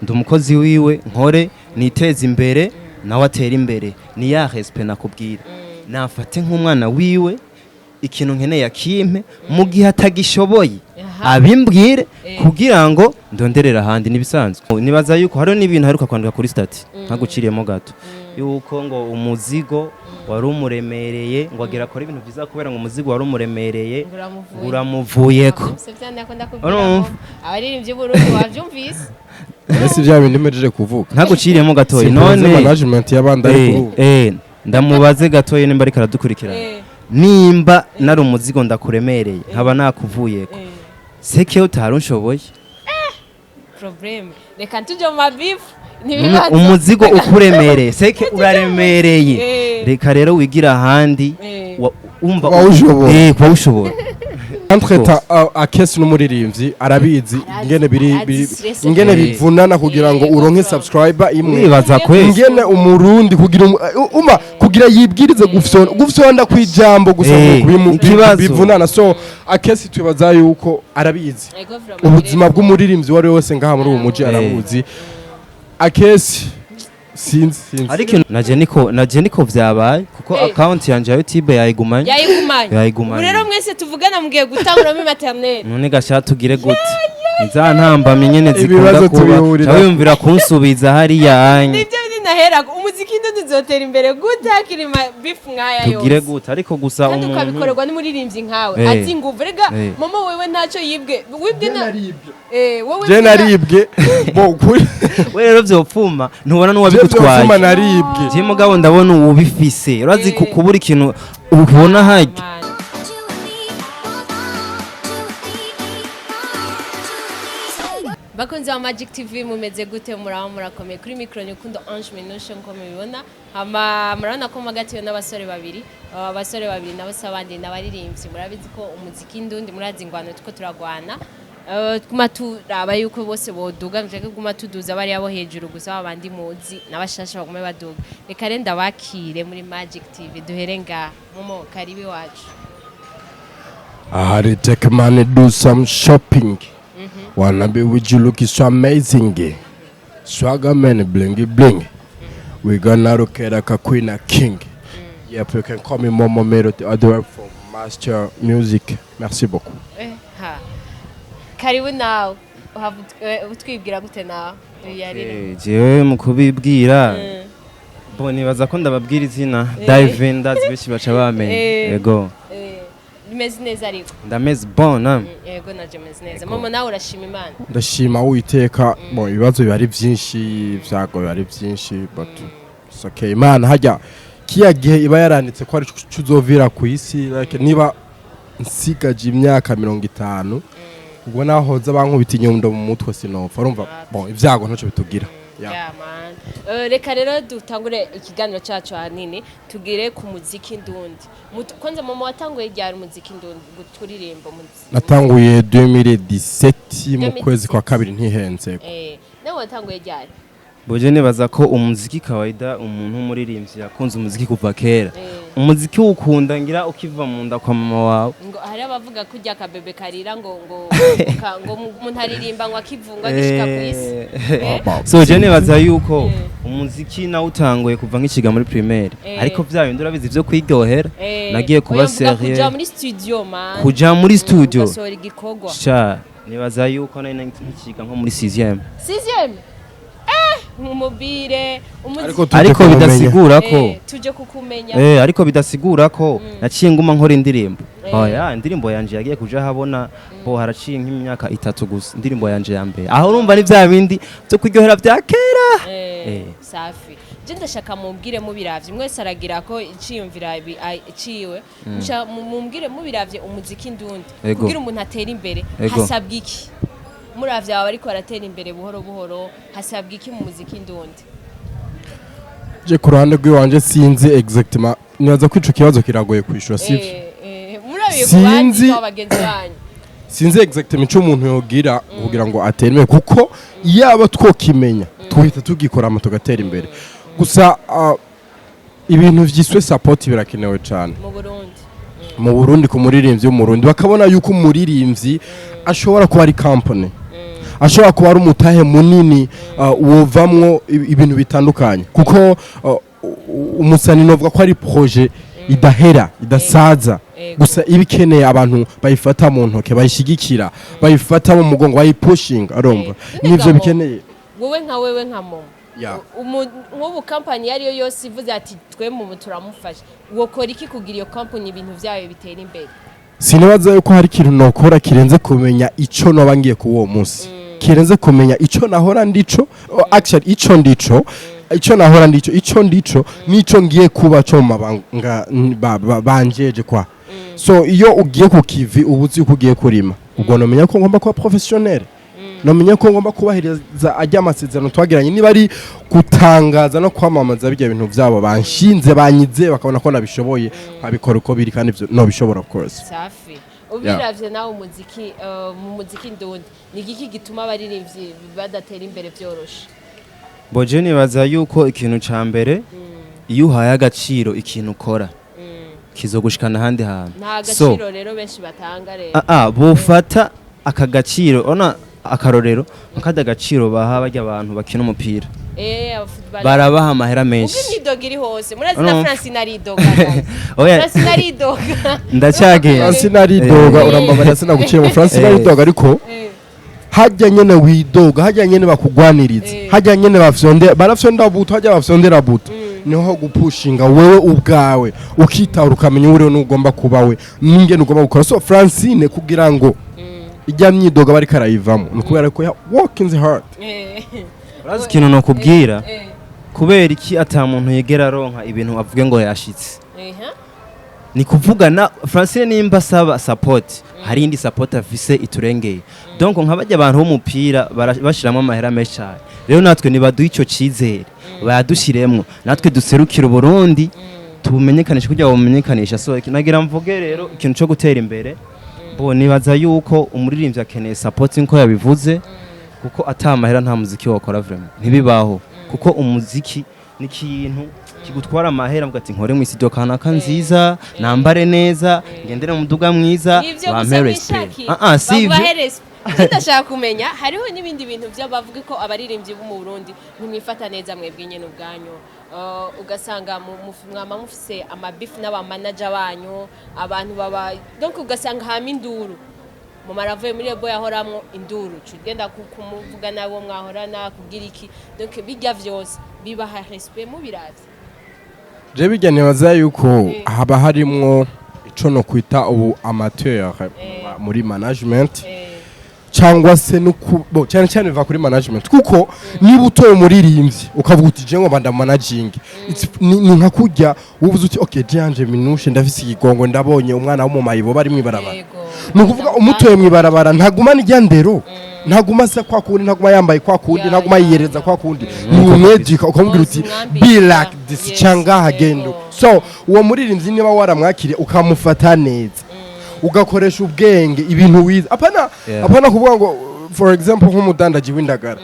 Ndi umukozi wiwe, nkore niteze imbere, nawe atera imbere. Ni ya respect nakubwira. Nafate nk'umwana wiwe, ikintu nkeneye akimpe. Mu gihe atagishoboye, abimbwire kugira ngo ndonderere ahandi, nibisanzwe. Nibaza yuko hariho n'ibintu aheruka kwandika kuri statut, ntaguciriyemo gato, yuko ngo umuzigo wari umuremereye, ngo agira akora ibintu byiza kubera ngo umuzigo wari umuremereye. Ngo uramuvuye. Uramuvuyeko. Wavyumvise vya ndakunda kubwira Urumva? ngo abaririmbyi b'Uburundi, wavyumvise? Ese bya bindi mpejeje kuvuga? Ntaguciriyemo gatoyi. None none management y'abandi ari kuri ubu. Ndamubaze gatoyi nimba ariko aradukurikirana. Nimba nari umuzigo ndakuremereye, nkaba nakuvuyeko, seke utari unshoboye. Problème, reka tuje mu mabifu. None ntibibazo. Umuzigo ukuremereye, seke uraremereye. Reka rero wigira ahandi. Umva. Kuba ushobora. Kuba ushobora. Entre-temps, Akesi n'umuririmbyi arabizi ingene biri Arazi stress. ingene bivunana kugira ngo uronke subscriber imwe. Uribaza kwezi. Ingene umurundi kugira uma kugira yibwirize gufyonda kwijambo gusa Ikibazo. bivunana. So Akesi twibaza yuko arabizi Ego, vraiment. ubuzima bw'umuririmbyi uwo ari we wese ngaha muri uwo muji. Arabuzi Akesi, sinzi, sinzi. Ariko naje niko vyabaye kuko account yanje ya YouTube yayigumanye. Yayigumanye. Yayigumanye. Ubu rero mwese tuvugana mugiye gutangura muri maternelle. None gasha tugire gute? Za ntambamye nyene zikunda Ibibazo kuba. tubihurira. Wiyumvira kunsubiza hariya anye. Nibyo binahera umuziki ndundi uzotera imbere gute hakiri ma beef nkaya yose? Tugire gute? Ariko gusa Kandi umuntu ukabikorerwa n'umuririmbyi nkawe azi inguvu rega. Mama, wewe ntacyo yibwe, wibwe na wowe Je naribwe bo kuri. We rero vyopfuma ntubona Je n'uwabigutwaye. vyofuma naribwe. Je mugabo ndabona uwubifise, urazi kubura ikintu ubona harya. Man. Bakunzi ba Magic TV, mumeze gute? Muraba murakomeye? Kuri micro ni Rukundo Ange Minushe, nkuko mubibona. Hama murabona ko magatiyo n'abasore babiri. Aba basore babiri nabo si abandi, n'abaririmbyi. Murabizi ko umuziki ndundi, murazi ingwano tuko turagwana. Tuguma turaba yuko bose boduga, nshaka kuguma tuduza bariya bo hejuru gusa, babandi muzi n'abashasha bagume baduga. Reka rero ndabakire muri Magic TV. Duhere ngaha. Momo, karibu iwacu. I had to take money, do some shopping. Wanna be with you, looking so amazing. Swagger man, blingy bling. We gonna look at like a queen, a king. Yep, you can call me Momo Mero, the other way from Master Music. Merci beaucoup. Ha, karibu nawe. Uhava utwibwira gute nawe? Yarire. Jewe mu kubibwira, bo nibaza ko ndababwira izina Dive, ndazi benshi baca bamenya. Yego. Bimeze neza ariko? Ndameze bon na. Yego, naje meze neza. Mama, nawe urashima Imana? Ndashima Uwiteka. Bon, ibibazo biba ari byinshi, ibyago biba ari byinshi, but it's okay. Imana hajya kiya gihe iba yaranditse ko ari cyo uzovira ku isi, like, niba nsigaje imyaka 50, ubwo naho hoza bankubita inyundo mu mutwe sinopfa. Urumva, bon, ibyago ntacyo bitugira. Yeah. Yeah, man. Reka rero dutangure ikiganiro cyacu ahanini tugire ku muziki ndundi. Kwanza mama, watanguye ryari umuziki ndundi, turirimba umuziki? Natanguye 2017 mu kwezi kwa kabiri, ntihenze. Nawe watanguye ryari? Boje nibaza ko umuziki kawaida, umuntu w'umuririmbyi yakunze umuziki kuva kera. Umuziki wukunda ngira ukiva mu nda kwa mama wawe. Ngo hari abavuga ko urya akabebe karira ngo umuntu aririmba ngo akivunga agishika ku isi. So je nibaza yuko umuziki nawe utanguye kuva nk'ikiga muri primaire, ariko vya bindi urabizi vyo kwiryohera. Nagiye kuba Oya, mvuga kuja sérieux. muri studio, man. Kuja muri studio. Ugasohora igikorwa. Sha, nibaza yuko nari nkikiga nko muri 6e. Sixième, mumubire umuziki. Ariko tuje Ariko kumumenya. bidasigura ko Tuje kukumenya. Ariko bidasigura ko naciye nguma nkora indirimbo. Oya, indirimbo yanje yagiye kuja habona bo haraciye nk'imyaka 3 gusa, indirimbo yanje ya mbere. Aho urumva ni vya bindi byo kuryohera vya kera. Safi. Je ndashaka mumbwire, mubiravye mwese aragira ko iciyumvira iciwe. Mumbwire, mubiravye umuziki ndundi, kugira umuntu atere imbere, hasabwa iki? Muravye aba ariko baratera imbere buhoro buhoro, hasabwa iki mu muziki ndundi? Je ku ruhande rw'iwanje sinzi exactement, nibaza ko ico kibazo kiragoye kwishura, sivyo? Murabiye ku bandi bagenzi banyu. Sinzi exactement ico umuntu yogira kugira ngo atere imbere, kuko iyaba twokimenya tuhita tugikora ama tugatera imbere. Gusa ibintu vyiswe support birakenewe cane. Mu Burundi. Mu Burundi, ku muririmbyi w'Umurundi, bakabona yuko umuririmbyi ashobora kuba ari company. Ashobora kuba ari umutahe munini, wovamwo ibintu bitandukanye, kuko umusani novuga ko ari projet idahera, idasaza. Gusa iba ikeneye abantu bayifata mu ntoke, bayishigikira, bayifata mu mugongo, bayipushinga, arumva nivyo None bikeneye. Wowe nka wewe, nka Momo, nk'ubu kampani iyo ariyo yose ivuze ati twe mu turamufasha, wokora iki kugira iyo kampani ibintu byayo bitera imbere? Sinibaza yuko hari ikintu nokora kirenze kumenya ico noba ngiye ku uwo munsi, kirenze kumenya ico nahora ndico. Oh, actually ico ndico, ico nahora ndico, ico ndico nico ngiye kuba co mu mabanga banjeje kwa. So iyo ugiye ku kivi, uba uzi yuko ugiye kurima. Ubwo nomenya ko ngomba kuba professionnel, nomenya ko ngomba kubahiriza ajya amasezerano twagiranye, niba ari gutangaza no kwamamaza bijya bintu byabo banshinze, banyize, bakabona ko nabishoboye, nkabikora uko biri, kandi ivyo nobishobora, of course. Safi. Ubiravye nawe umuziki, mu muziki ndundi ni igiki gituma abaririmbyi badatera imbere vyoroshe? Boje nibaza yuko ikintu ca mbere, iyo uhaye agaciro ikintu ukora, kizogushikana ahandi hantu. Nta So, gaciro rero benshi batanga rero. Bufata aka gaciro, ona akarorero nk'akada gaciro baha barya abantu bakina umupira, Abafootball barabaha amahera ubwo menshi. Imyidogo iri hose, murazi na Urumva? Francine aridoga, guys. Oya. Francine aridoga. Ndacyagenze. Francine aridoga. Urambabarira sinaguciye mu Francine. Aridoga, ariko hajya nyene widoga, hajya nyene bakugwaniriza, hajya nyene bafyonde, barafyonda buto, hajya bafyondera buto, niho gupushinga wewe ubwawe, ukitahura, ukamenya uriwe n'ugomba kuba we n'ingene ugomba gukora. So Francine kugira ngo ijya myidoga bariko arayivamo, ni ukubera ko ya working hard. Urazi ikintu nokubwira? Kubera iki ata muntu yegera aronka ibintu avuge ngo yashitse? Ni kuvuga na Francine, nimba asaba support, hari indi support afise iturengeye. Donc nka bajya abantu b'umupira bashiramo amahera menshi cyane. Rero natwe nibaduha ico cizere, bayadushiremwo, natwe duserukira Uburundi, tubumenyekanisha kugira bumenyekanisha. So nagira mvuge rero, ikintu cyo gutera imbere, bo nibaza yuko umuririmbyi akeneye support nko yabivuze, kuko ata mahera nta muziki wakora, vraiment ntibibaho, kuko umuziki ni ikintu kigutwara amahera. Mvuga ati nkore mu studio kanaka nziza, nambare neza, ngendere mu muduga mwiza, Nivyo gusa bampe respect. mwishakiye. Si ivyo. Baguhe respect. Ndashaka kumenya, hariho n'ibindi bintu byo bavuga ko abaririmbyi bo mu Burundi ntimwifata neza mwebwe nyene ubwanyu. Ugasanga mwama mufise amabifu n'abamanager banyu, abantu baba, donc ugasanga hama induru mu maravuye muri label yahoramwo induru, ugenda kumuvuga nabo mwahorana kugira iki. Donc bijya vyose bibaha respect mubiravye? Je bijya nibaza yuko haba harimwo ico no kwita ubu amateur muri management, cyangwa se no bo cyane cyane biva kuri management, kuko niba utoye umuririmbyi ukavuga uti je ngomba ndamanaging, ni nka kurya uvuze uti okay, je yanje minushe ndafise ikigongo, ndabonye umwana w'umumayibo bari mwibarabara. Ni ukuvuga umutoye mwibarabara ntagumana ijya ndero, ntaguma asa kwa kundi, ntaguma yambaye kwa kundi, ntaguma yiyereza kwa kundi. Ni umwedika ukamubwira uti Mwambika. be like this, cyangwa hagendo. So uwo muririmbyi niba waramwakiriye, ukamufata neza, ugakoresha ubwenge, ibintu wize, apana apana kuvuga ngo, for example, nk'umudandaji w'indagara,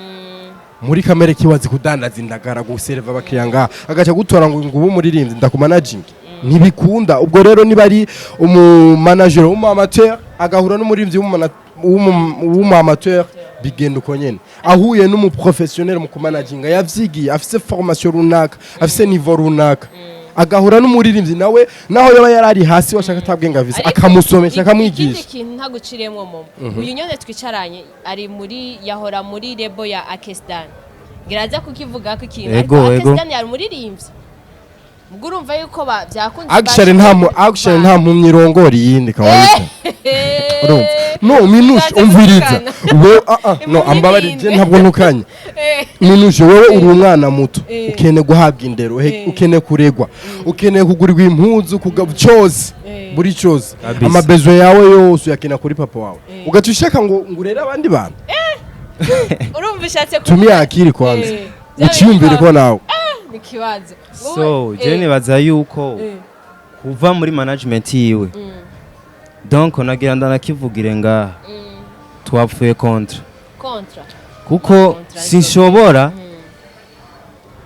muri kamere kiwazi kudandaza indagara, guserva abakiriya ngaha, agaca gutora ngo ube umuririmbyi ndakumanagingi, ntibikunda. Ubwo rero niba ari umumanager w'umu amateur agahura n'umuririmbyi w'umu amateur, bigenda uko nyene. Ahuye n'umuprofessionnel mu kumanaginga yavyigiye, afise formation runaka, afise niveau runaka, agahura n'umuririmbyi nawe, naho yaba yarari hasi, washaka atabwenge afise, Ariko akamusomesha, ikindi akamwigisha. kintu ntaguciriyemwo, momo, uyu nyone twicaranye ari muri, yahora muri label ya Akesdan, ngiraza kukivuga ko ikintu, ariko Akesdan yari umuririmbyi, ubwo urumva yuko byakunze. Actually nta mu actually nta mpumyi irongora iyindi kawaida, urumva? No minushe, Utaza umviriza. gutukana. We no Impumyi ambabarire, ninde? ntabwo ntukanye. Minushe, wowe uri umwana muto, ukeneye guhabwa indero, ukeneye kuregwa, ukeneye kugurirwa impuzu, cyose, buri cyose. Amabezo yawe yose uyakenera kuri papa wawe, ugaca ushaka ngo urere abandi bantu. Urumva ushatse Tumia akili kwanza, uciyumvire ko nawe Ni kibazo. So je nibaza yuko kuva muri management yiwe, donc nagira ndanakivugire ngaha, twapfuye contrat. Contrat. Kuko Contrat. sinshobora,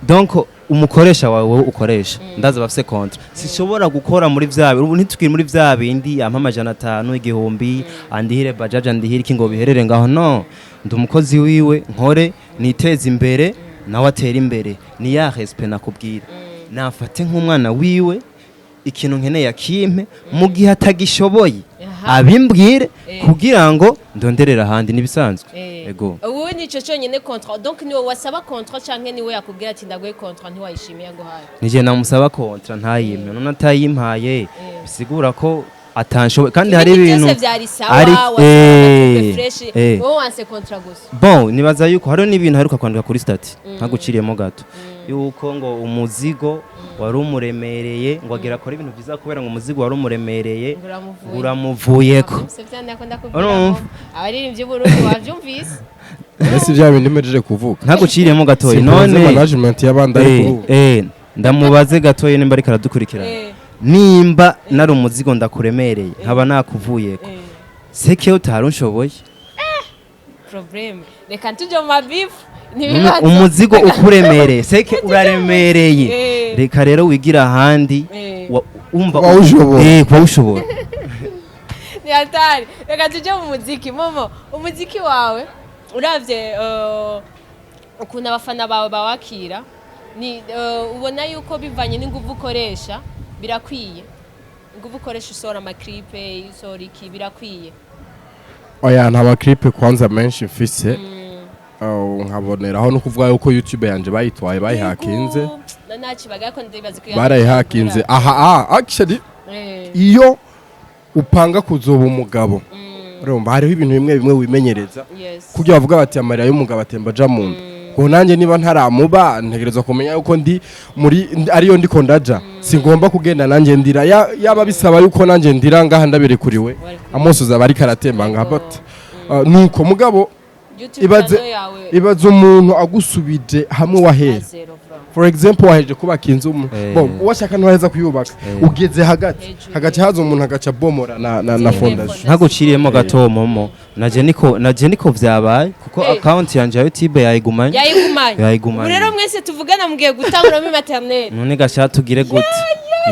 donc umukoresha wawe, wowe ukoresha, ndaza bafise contrat, sinshobora gukora muri vya, ubu ntitukiri muri vya bindi ampa 500, 1000, andihire bajaji, andihire iki, ngo biherere ngaho. No Ndi umukozi wiwe, nkore niteze imbere, nawe atere imbere. Ni ya respect nakubwira. Nafate nk'umwana wiwe, ikintu nkeneye akimpe, mu gihe atagishoboye abimbwire kugira ngo ndonderere ahandi, nibisanzwe. Ego. Ubu nico cyonyine, contrat. Donc niwe wasaba contrat canke niwe yakubwira ati ndaguhe contrat, ntiwayishimiye yaguhaye? Nije namusaba contrat, ntayimpe. None atayimpaye, bisigura ko atanshoboye. Kandi hari Ibindi ibintu byose vyari sawa, wasaba fresh, wowe wanse contrat gusa. Bon, nibaza yuko hariho n'ibintu aheruka kwandika kuri statut, ntaguciriyemo gato, yuko ngo umuzigo wari umuremereye, ngo agira akora ibintu byiza kubera ngo umuzigo wari umuremereye. Ngo uramuvuye. Uramuvuyeko. Wavyumvise vya ndakunda kubwira Urumva? ngo abaririmbyi b'Uburundi, wavyumvise? Ese bya bindi mpejeje kuvuga? Ntaguciriyemo gatoyi. None none management y'abandi ari kuri ubu. Ndamubaze gatoyi nimba ariko aradukurikirana. Nimba nari umuzigo ndakuremereye, nkaba nakuvuyeko, seke utari unshoboye. Problème, reka tuje mu mabifu. None ntibibazo. Umuzigo ukuremereye, seke uraremereye. Reka rero wigira ahandi. Umva. Kuba ushobora. Kuba ushobora. Ni hatari. Reka tuje mu muziki. Momo, umuziki wawe, uravye ukuntu abafana bawe bawakira, ni ubona yuko bivanye n'inguvu ukoresha birakwiye? Inguvu ukoresha usohora ama clip, usohora iki, birakwiye? Oya, nta ma clip kwanza menshi mfise. Nkaboneraho no kuvuga yuko YouTube yanje bayitwaye, bayihakinze. Yego, na nakibaga ko ndibaza ko Barayihakinze aha. Actually, iyo upanga kuzoba umugabo, urumva hariho ibintu bimwe bimwe wimenyereza kugira bavuga bati amarira y'umugabo atemba aja mu nda. Ngo nanjye niba ntaramuba, ntegerezwa kumenya yuko ndi muri ariyo ndiko ndaja, singomba kugenda nanjye ndira. Yaba bisaba yuko nanjye ndira ngaha, ndabirekuriwe, amosozi aba ariko aratemba ngaha. But nuko mugabo YouTube channel yawe ibaze umuntu agusubije hamwe wahera. Zero vraiment. For example, waheje kubaka inzu bon, uwashaka ntiwaheza kuyubaka, ugeze hagati, Hejuru. hagaca haza umuntu agaca bomora na Zindi fondation. fondation. Ntaguciriyemo gato, Momo, naje niko vyabaye, kuko account yanje ya YouTube yayigumanye. Yayigumanye. Yayigumanye. Ubu rero mwese tuvugana mugiye gutanguramo maternelle. None gasha tugire gute?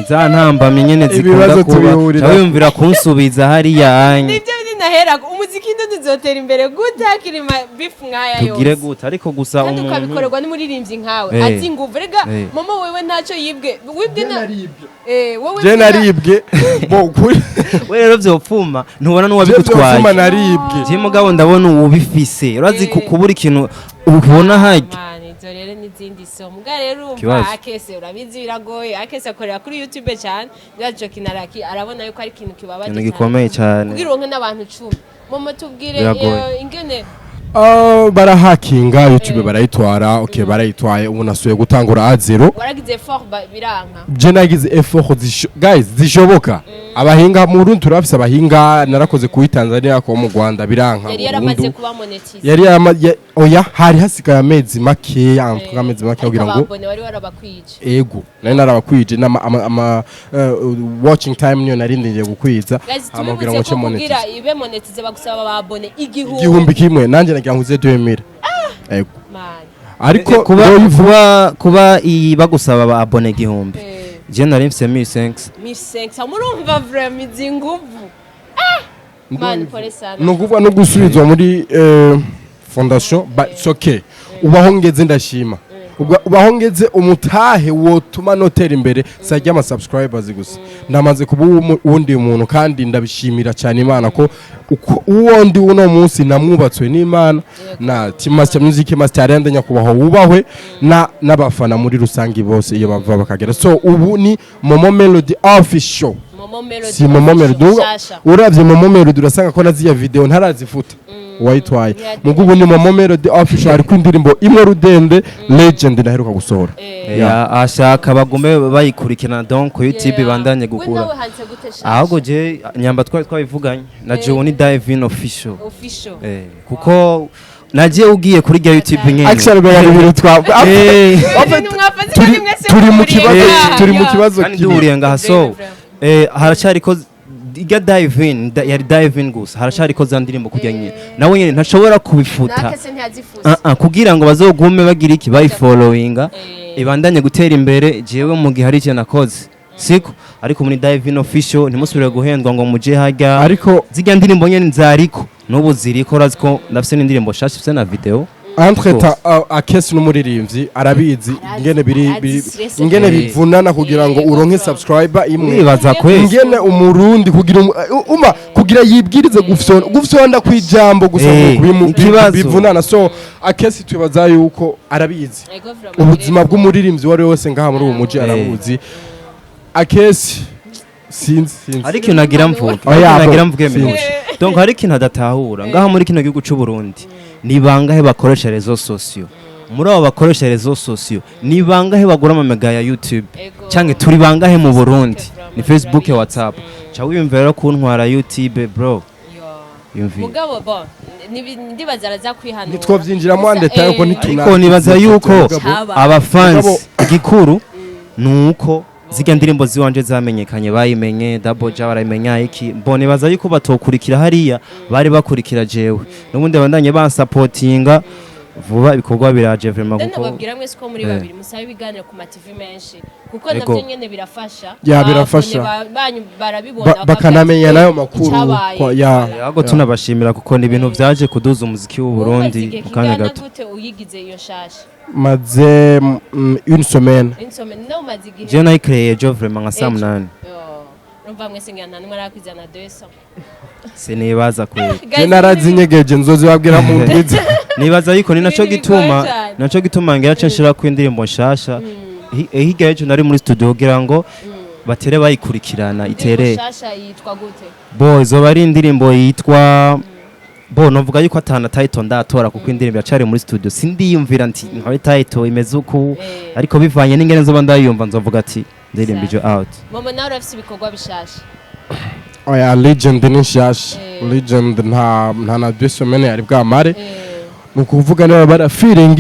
Za ntambamye nyene zikunda Ibibazo kuba. tubihurira. Ca wiyumvira kunsubiza hariya anye. Nibyo binahera. Umuziki ndundi uzotera imbere gute hakiri ma beef nkaya yose? Tugire gute? Ariko gusa Kandi umuntu ukabikorerwa n'umuririmbyi nkawe azi inguvu rega. Momo, wewe ntacyo yibwe, wibwe na wowe Je naribwe bo kuri We rero vyopfuma ntubona je n'uwabigutwaye. byofuma naribwe. Je mugabo ndabona uwubifise, urazi kubura ikintu ubona harya. Man, izo rero n'izindi so muga rero urumva Kibazo. Akese urabizi biragoye. Akese akorera kuri YouTube cyane, nibazo kinaraki arabona yuko ari ikintu kibabaje. Ikintu gikomeye cyane. Kugira uronke n'abantu 10. Momo, tubwire Biragoye. ingene Barahakinga YouTube, barayitwara. Okay, barayitwaye, ubu nasuye gutangura à zéro. Waragize effort biranka. Je nagize effort guys zishoboka. Abahinga mu Burundi turafise abahinga, narakoze kuri Tanzania, ko mu Rwanda biranka. Yari yaramaze burundu. kuba monetize? Yari oya, hari hasigaye amezi makeya, en amezi makeya kugira ngo ababone wari warabakwije. Ego, nari narabakwije n'ama ama watching time niyo narindiriye gukwiza. Guys, hama kugira tubibutse ngo nce ko kugira monetize ibe monetize bagusaba ababone 1000. 1000. Nanjye nagira ngo uze 2000. Ego. Man. Ariko Kuba rero kuba iyi bagusaba ba abone 1000, je nari mfise 1500. 1500, murumva vraiment izi nguvu. Man, pole sana. Ni ukuvuga no gusubizwa muri fondation, but it's okay. Ubaho ngeze ndashima. Ubaho ngeze umutahe wotuma notera imbere sajya ama subscribers gusa, ndamaze kuba uwundi muntu, kandi ndabishimira cyane Imana ko uwo ndi uno munsi namwubatswe n'Imana na Team Master Music, Master Arende nyakubahwa wubahwe, na n'abafana muri rusange bose iyo bava bakagera. So ubu ni Momo Melody Official. Momo Melody. Si Momo Melody. Shasha. Uravye Momo Melody urasanga ko naziya video ntarazifuta uwayitwaye. Mugo ubu ni Momo Melody Official, ariko indirimbo imwe rudende Legend naheruka gusohora. Ya, ashaka bagume bayikurikirana, donc YouTube ibandanye We gukura. nawe handitse gute shasha? Ahubwo je nyamba twari twabivuganye na Joe ni Dive In Official. Official. Kuko nagiye ugiye kuri rya YouTube nyene. Actually bari ibintu twa Ibintu mwafaze kandi mwese turi mu muhuriye kibazo ngaha. turi mu kibazo Kandi kimwe. duhuriye ngaha, so Vraiment. haracariko irya Dive In, yari Dive In gusa, haracariko za ndirimbo kurya nyene, nawe nyene ntashobora kubifuta. Nakese ntiyazifuza. Kugira ngo bazogume bagira iki, bayifollowinga, ibandanye gutera imbere. Jewe mu gihe hari icyo nakoze siko, ariko muri Dive In Official ntimusubire guhendwa ngo muje harya. Ariko Zirya ndirimbo nyene nzariko. N'ubu ziriko, urazi ko ndafise n'indirimbo nshasha ifise na video. Entre temps, Akesi n'umuririmbyi arabizi ingene biri Arazi stress. ingene bivunana kugira ngo uronke subscriber imwe. Uribaza kweli. Ingene umurundi kugira uma kugira yibwirize gufyonda kwijambo gusa Ikibazo. bivunana. So Akesi twibaza yuko arabizi Ego, vraiment. ubuzima bw'umuririmbyi uwo ari we wese ngaha muri uwo muji, arabuzi. Akesi sinzi. Hari ikintu nagira mvuge. Oya, Hari ikintu nagira bo, mvuge. sinzi. Minuje. Donc hari ikintu adatahura ngaha muri kino gihugu c'u Burundi: ni bangahe bakoresha réseaux sociaux? Muri abo bakoresha réseaux sociaux, ni bangahe bagura amamega ya YouTube? Ego. Canke turi bangahe mu Burundi? Vraiment, Ni Facebook, turabizi. WhatsApp. Ca wiyumvira rero kuntwara YouTube, bro. Yo. Yumvira. Mugabo bon, ndibaza araza kwihanura. Ntitwovyinjiramo en détail kuko ntituna Ariko nibaza yuko Caba. abafans, Mugabo- igikuru ni uko zirya ndirimbo ziwanje zamenyekanye, bayimenye Double J, barayimenya iki. Mbone nibaza yuko batokurikira hariya bari bakurikira jewe, n'ubundi bandanye bansapotinga. Vuba ibikorwa biraje vraiment. Then Kuko nababwira mwese ko muri babiri musaba ibiganiro ku ma TV menshi, kuko Ego. navyo nyene birafasha. Ya, birafasha. Abafone banyu barabibona, bakavuga Bakanamenya ati, n'ayo makuru "Icabaye." Ya. Ahubwo tunabashimira kuko ni ibintu vyaje kuduza umuziki w'u Wowe umaze Burundi igihe mu kanya kingana gato. gute uyigize iyo shasha? Maze une semaine. Insome nawe umaze igihe? Jewe nayikreye ejo vraiment nka saa Ejo. 8. Yo, urumva mwese ngira nta n'umwe arakwizana 200. Sinibaza kweli. Je narazinyegeje, nzozibabwira mu ndwiza. Nibaza yuko ni naco Ibintu bigoye gituma cane. naco gituma ngira ce nshirako indirimbo nshasha. Hirya y'ejo nari muri studio kugira ngo batere bayikurikirana itere. Indirimbo shasha yitwa gute? Bo, izoba ari indirimbo yitwa, bo, novuga yuko atana title ndatora kuko indirimbo yacari muri studio, sindiyumvira nti nkore title imeze uku, ariko bivanye n'ingene nzoba ndayumva nzovuga ati ndirimbo ijo out. Mama, nawe urafise ibikorwa bishasha? Oya, Legend ni nshasha. Legend nta na 2 semaines yari bwamare. Ni ukuvuga niba bara feeling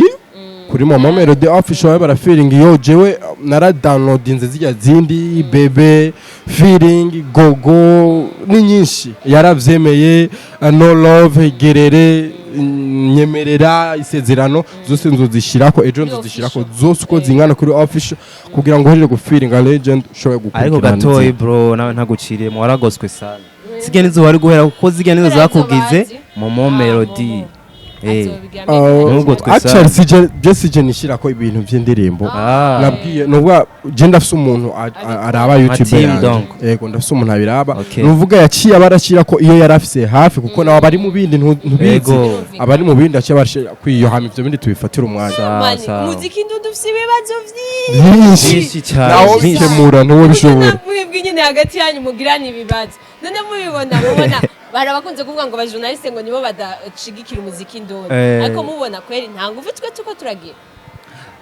kuri Momo Melody Official, baba bara feeling yo jewe naradownloadinze zirya zindi bebe feeling gogo ni nyinshi yaravyemeye, no love gerere, nyemerera isezerano, zose nzozishirako ejo, nzozishirako Official. zose uko zingana kuri official kugira ngo uhejeje gufeelinga Legend ushobore Ariko gukurikirana gatoyi, izindi. bro, nawe ntaguciriye mu, waragoswe sana. Zirya nizo wari guhera kuko zirya nizo Kubera nizo zakugize bazi. Momo Ah, Melody. Momo. Azobigira Nubwo twese- Actually sije je sije nishirako ibintu vy'indirimbo. Nabwiye nubwo je ndafise umuntu araba YouTube Team yanjye. donc. Yego, ndafise umuntu abiraba. Okay. Nuvuga yaciye abarashira ko iyo yarafise hafi kuko nawe abari mu bindi ntubizi. Ego. Abari mu bindi aciye abarashira kwiyo hama ivyo bindi tubifatira umwanya. Sawa, Mani, sawa. muziki ndundi ufise ibibazo vyinshi. Byinshi. Byinshi cyane. Naho Byinshi. bikemura ntuwo bishobora. Mwebwe nyine hagati yanyu mugirana ibibazo, none mubibona, mubona bari abakunze kuvuga ngo abajournaliste ngo nibo badashigikira umuziki ndundi, ariko mubona kweri nta ngufu twe tuko turagira?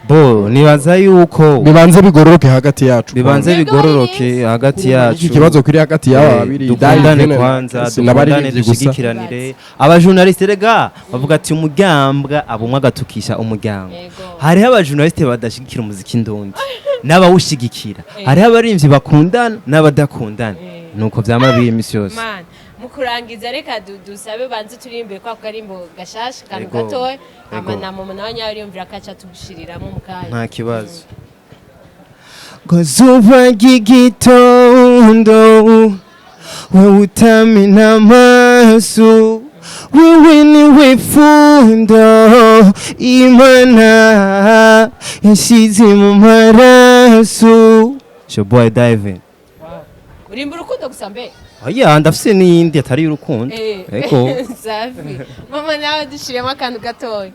Bo, nibaza yuko bibanze bigororoke hagati yacu. Bibanze Mwebwe bigororoke abaririmbyi. hagati yacu. Iki kibazo kiri hagati y'aba babiri. Dukundane Divine kwanza, dukundane, sinabaririmbyi gusa. dushigikiranire. Abajournaliste rega bavuga ati umugambwa abumwe agatukisha umuryango. Yego. Hariho abajournaliste badashigikira umuziki ndundi n'abawushigikira, hariho abaririmbyi bakundana n'abadakundana, nuko vyama biri imisi yose. Man, mu kurangiza reka dusabe banze turirimbe kwa karimbo gashasha kantu Ego. gatoya, hama Ego. na mama nawe nyariyumvira akaca tugushiriramo mu kanya. Nta kibazo. Ngo ry'igitondo, wewe utamena amaso, wewe niwe fundo Imana yashyize mu maraso. It's your boy Divin. Urimba urukundo gusa mbe? Oya, ndafise n'iyindi atari y'urukundo. Ego. Safi. Mama, nawe dushiremo akantu gatoya.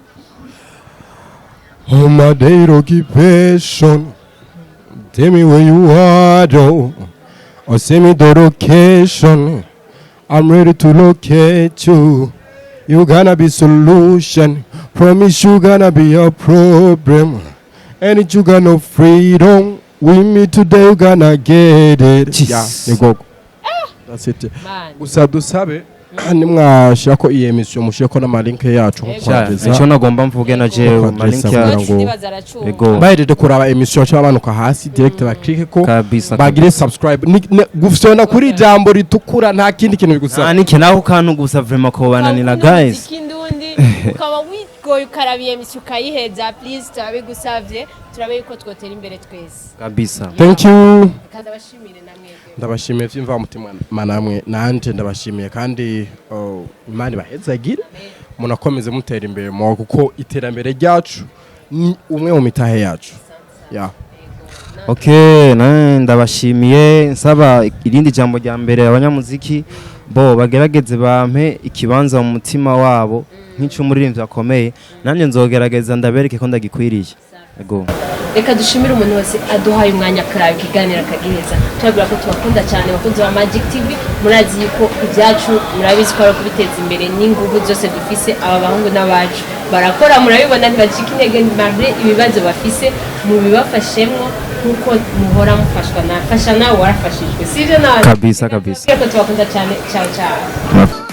On my day occupation, tell me where you are, though, or send me the location. I'm ready to locate you. You gonna be solution. Promise you gonna be a problem. And you got no freedom. With me today, you gonna get it. Jeez. Yeah, ni gogo. That's it. Man. Gusa dusabe nimwashirako iyi emission mushireko n'amalink yacu nko Yego. kwageza. Icyo nagomba mvuge na jewe Kwageza malink kugira yacu. ngo- Ndibaza aracumva. Ego. Bahejeje kuraba emission baca bamanuka hasi direct baklike ko Kabisa. bagire subscribe. Gufyona kuri ijambo ritukura, nta kindi kintu bigusaba. Nta niki naho kantu gusa vraiment ko bananira Ukaba ukunda guys. umuziki ndundi, ukaba Bikugoye ukarabiye misi ukayiheza, please, turabigusavye, turabe yuko twotera imbere twese. Kabisa. Thank you. Reka ndabashimire namwebwe. Ndabashimiye vyimva mutima namwe, nanje ndabashimiye kandi, oh, Imana ibahezagire, munakomeze mutera imbere mu kuko iterambere ryacu ni umwe mu mitahe yacu, yeah. Okay, nawe ndabashimiye. Nsaba irindi jambo rya mbere, abanyamuziki bo bagerageze bampe ikibanza mu mutima wabo nk'ic'umuririmbyi akomeye, nanjye nzogerageza ndabereke ko ndagikwiriye. Ego. Reka dushimire umuntu wese aduhaye umwanya akaraba ikiganiro akagiheza. Tubabwira ko tubakunda cyane, abakunzi ba Magic TV. Murazi yuko ibyacu, murabizi ko ari ukubiteza imbere n'ingufu zose dufise. Aba bahungu n'abacu barakora, murabibona, ntibacika intege malgré ibibazo bafise. Mubibafashemwo nk'uko muhora mufashwa, nafasha nawe warafashijwe, sibyo nawe? Kabisa, kabisa. Ko tubakunda cyane. Ciao ciao.